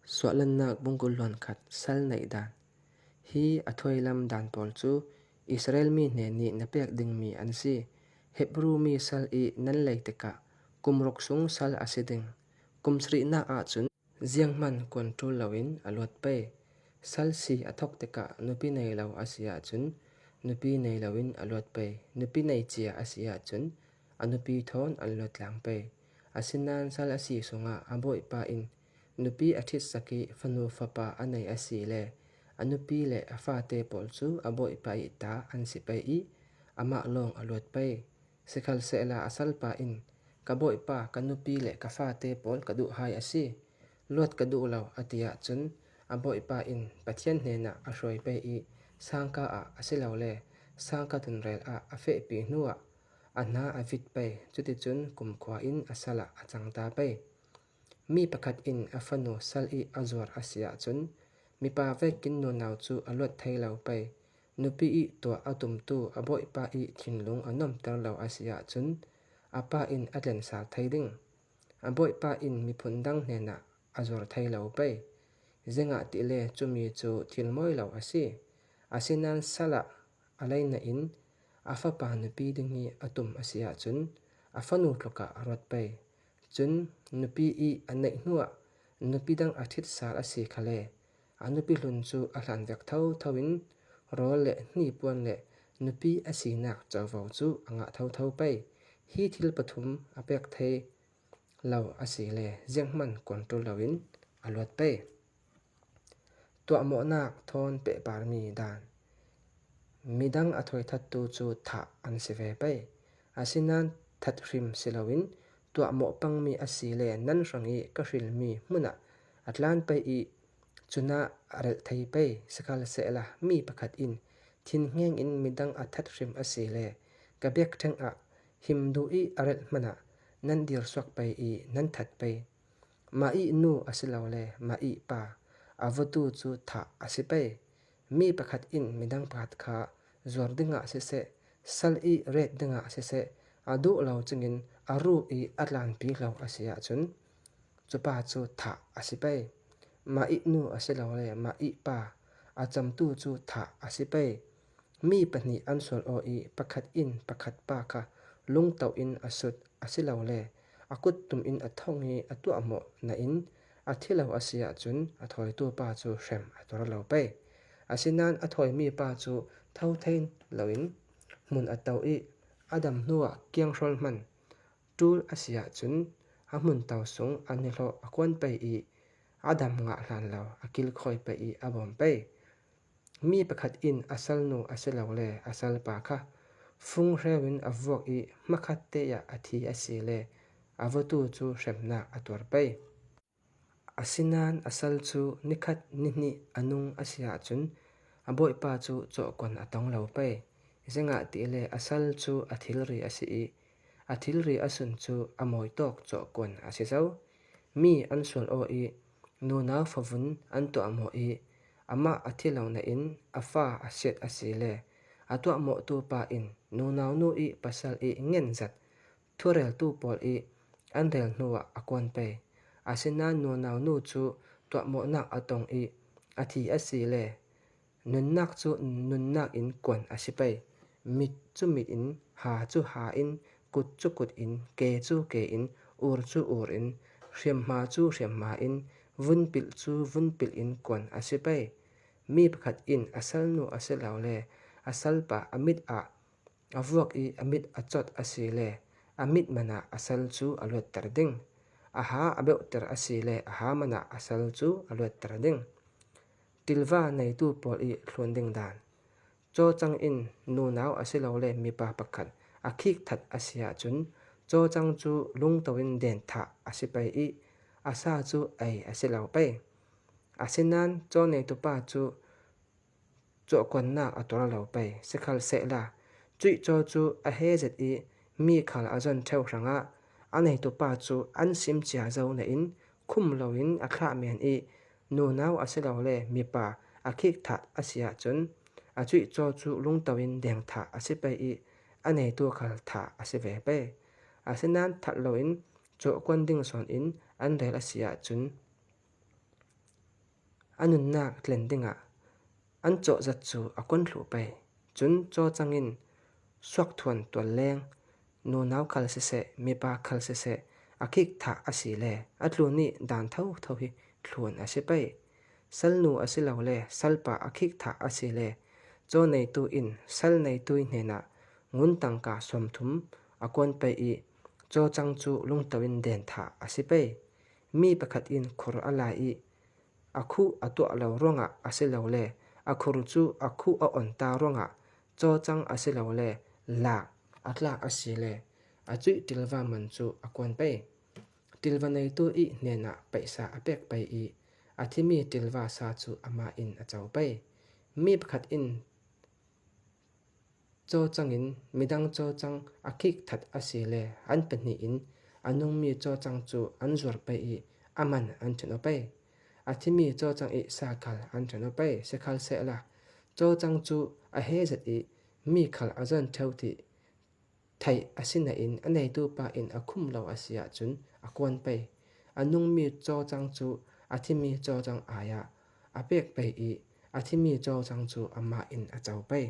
Suahlannak bungkul hluankhat sal neih dan. Hi a thuailam dan pawl cu Israel mi hna nih na pek dingmi an si. Hebru mi sal i nan lei tikah kum ruk sung sal a si ding. Kum sarihnak ahcun zianghman kuan ṭul loin a luat pei. Sal si a thawk tikah nupi nei lo a si ahcun nupi nei loin a luat pei. Nupi nei cia a si ahcun a nupi thawn an luat tlang pei. Asinain sal a si sungah a bawipa in nupi a ṭhitsak i fanu fapa a nei a si le a nupi le a fate pawl cu a bawipa i ta an si pei i amah lawng a luat pei. Sikhalsehla a salpa in ka bawipa ka nupi le ka fate pawl ka duh hai a si, luat ka duh lo a ti ahcun a bawipa in Pathian hnenah a hruai pei i sangka ah asilole sangka tunrel ah a fehpi hnuah a hna a vit pei, cuticun kumkhua in a sal ah a cang ta pei. Mi pakhat in a fanu sal i a zuar a si ahcun mipa vekin nunau cu a luat thai lo pei. Nupi i tuah a tumtu a bawipa i thinlung a nuamhter lo a si ahcun a pa in a tlensar thai ding. A bawipa in miphun dang hnenah a zuar thai lo pei. Zingah ti le cumi cu thil mawi lo a si. Asinain sal ah a leina in a fapa nupi ding i a tum a si ahcun a fanu tluk ah a ruat pei. Cun nupi i a neih hnuah nupi dang a ṭhit sal a si kha le a nupi hlun cu a hlan vek thotho in rawl le hnipuan le nupi a sinak covo cu a ngah thotho pei. Hi thil pathum a pek thai lo a si le zeihmanh control loin a luat pei. Tuahmawhnak thawn pehparmi dan. Midang a thawithattu cu thah an si ve pei. Asinain that hrim si loin tuahmawh pangmi a si le nan hrang i ka hrilmi hmun ah a tlan pei i cunah a relh thei pei. Sikhalsehla mi pakhat in thinhngeng in midang a that hrim a si le ka biakṭheng ah him duh i a relh hmanh ah nan dir suak pei i nan that pei. Mah i nu asilole mah i pa a vatu cu thah a si pei. Mi pakhat in midang pakhat kha zuar dingah siseh, sal i ret dingah siseh, a duh lo chungin a ruh i a tlanpi lo a si ahcun cu pa cu thah a si pei. Mah i nu asilole mah i pa a camtu cu thah a si pei. Mi pahnih an sual awh i pakhat in pakhat pa kha lungtoh in a sut asilole a kuttum in a thongh i a tuahmawh nain a thi lo a si ahcun a thawitu pa cu hrem a tuar lo pei. Asinain a thawimi pa cu tho thei loin hmun a to i a dam hnuah kianghrol hmanh ṭul a si ahcun a hmunto sung a nihlawh a kuan pei i a dam ngah hlan lo a kilkhawi pei i a bawm pei. Mi pakhat in a salnu asilole a salpa kha funghreu in a vuak i hmakhatte ah a thi a si le a vatu cu hremnak a tuar pei. Asinain a sal cu nikhat nihnih a nung a si ahcun a bawipa cu cawhkon a tong lo pei. Zeingahti le a sal cu a thilri a si i a thilri a sun cu a mawi tawk cawhkon a si zau. Mi an sual aw i nunau favun an tuah maw i amah a thi lo nain a fa a siat a si le a tuahmawhtu pa in nunau nu i pasal i ngen zat thureltu pawl i an rel hnuah a kuan pei. Asinain nunau nu cu tuahmawhnak a tong i a thi a si le Nunnak cu nunnak in kuan a si pei. Mit cu mit in, ha cu ha in, kut cu kut in, ke cu ke in, ur cu ur in, hriamhma cu hriamhma in, vunpilh cu vunpilh in kuan a si pei. Mi pakhat in a salnu asilole a salpa a mit ah a vuak i a mit a cawt a si le a mit man ah a sal cu a luatter ding. A ha a beuhter a si le a ha man ah a sal cu a luatter ding. Tilva neitu pawl i thlun ding dan. Cawcang in nunau asilole mipa pakhat a khikthat a si ahcun cawcang cu lungto in den thah a si pei i a sa cu ei a si lo pei. Asinain caw neitupa cu cawhkuannak a tuar lo pei. Sikhalsehla cuih caw cu a hezet i mi khal a zon ṭheo hrangah a neitupa cu an sim cia zo nain khum loin a thlah men i Nunau asilole mipa a khikthah a si ahcun a chuihcaw cu lungto in deng thah a si pei i a neitu khal thah a si ve pei. Asinain that loin cawhkuan ding sawn in an rel a si ahcun. A nunnak tlen dingah an cawh zat cu a kuan thlu pei. Cun cawcang in suakthuan tualleng nunau khal siseh, mipa khal siseh, a khik thah a si le a tlu nih dan thotho hi thlun a si pei. Salnu asilole salpa a khik thah a si le caw neitu in sal neitu hnenah ngun tangka 30 a kuan pei i cawcang cu lungto in den thah a si pei. Mi pakhat in khur a lai i a khuh a tuah lo ruangah asilole a khur cu a khuh a on ta ruangah cawcang asilole lak a tlak a si le a cuih ṭilva man cu a kuan pei. Ṭilva neitu i hnenah paihsa a pek pei i a thimi ṭilva sa cu amah in a co pei. Mi pakhat in cawcang in midang cawcang a khikthat a si le an pahnih in a nungmi cawcang cu an zuar pei i a man an ṭhen aw pei. A thimi cawcang i sa khal an ṭhen aw pei. Sikhal sehla cawcang cu a he zat i mi khal a zon ṭheo ti theih a si nain a neitu pa in a khumh lo a si ahcun a kuan pei. A nungmi cawcang cu a thimi cawcang ai ah a pek pei i a thimi cawcang cu amah in a co pei.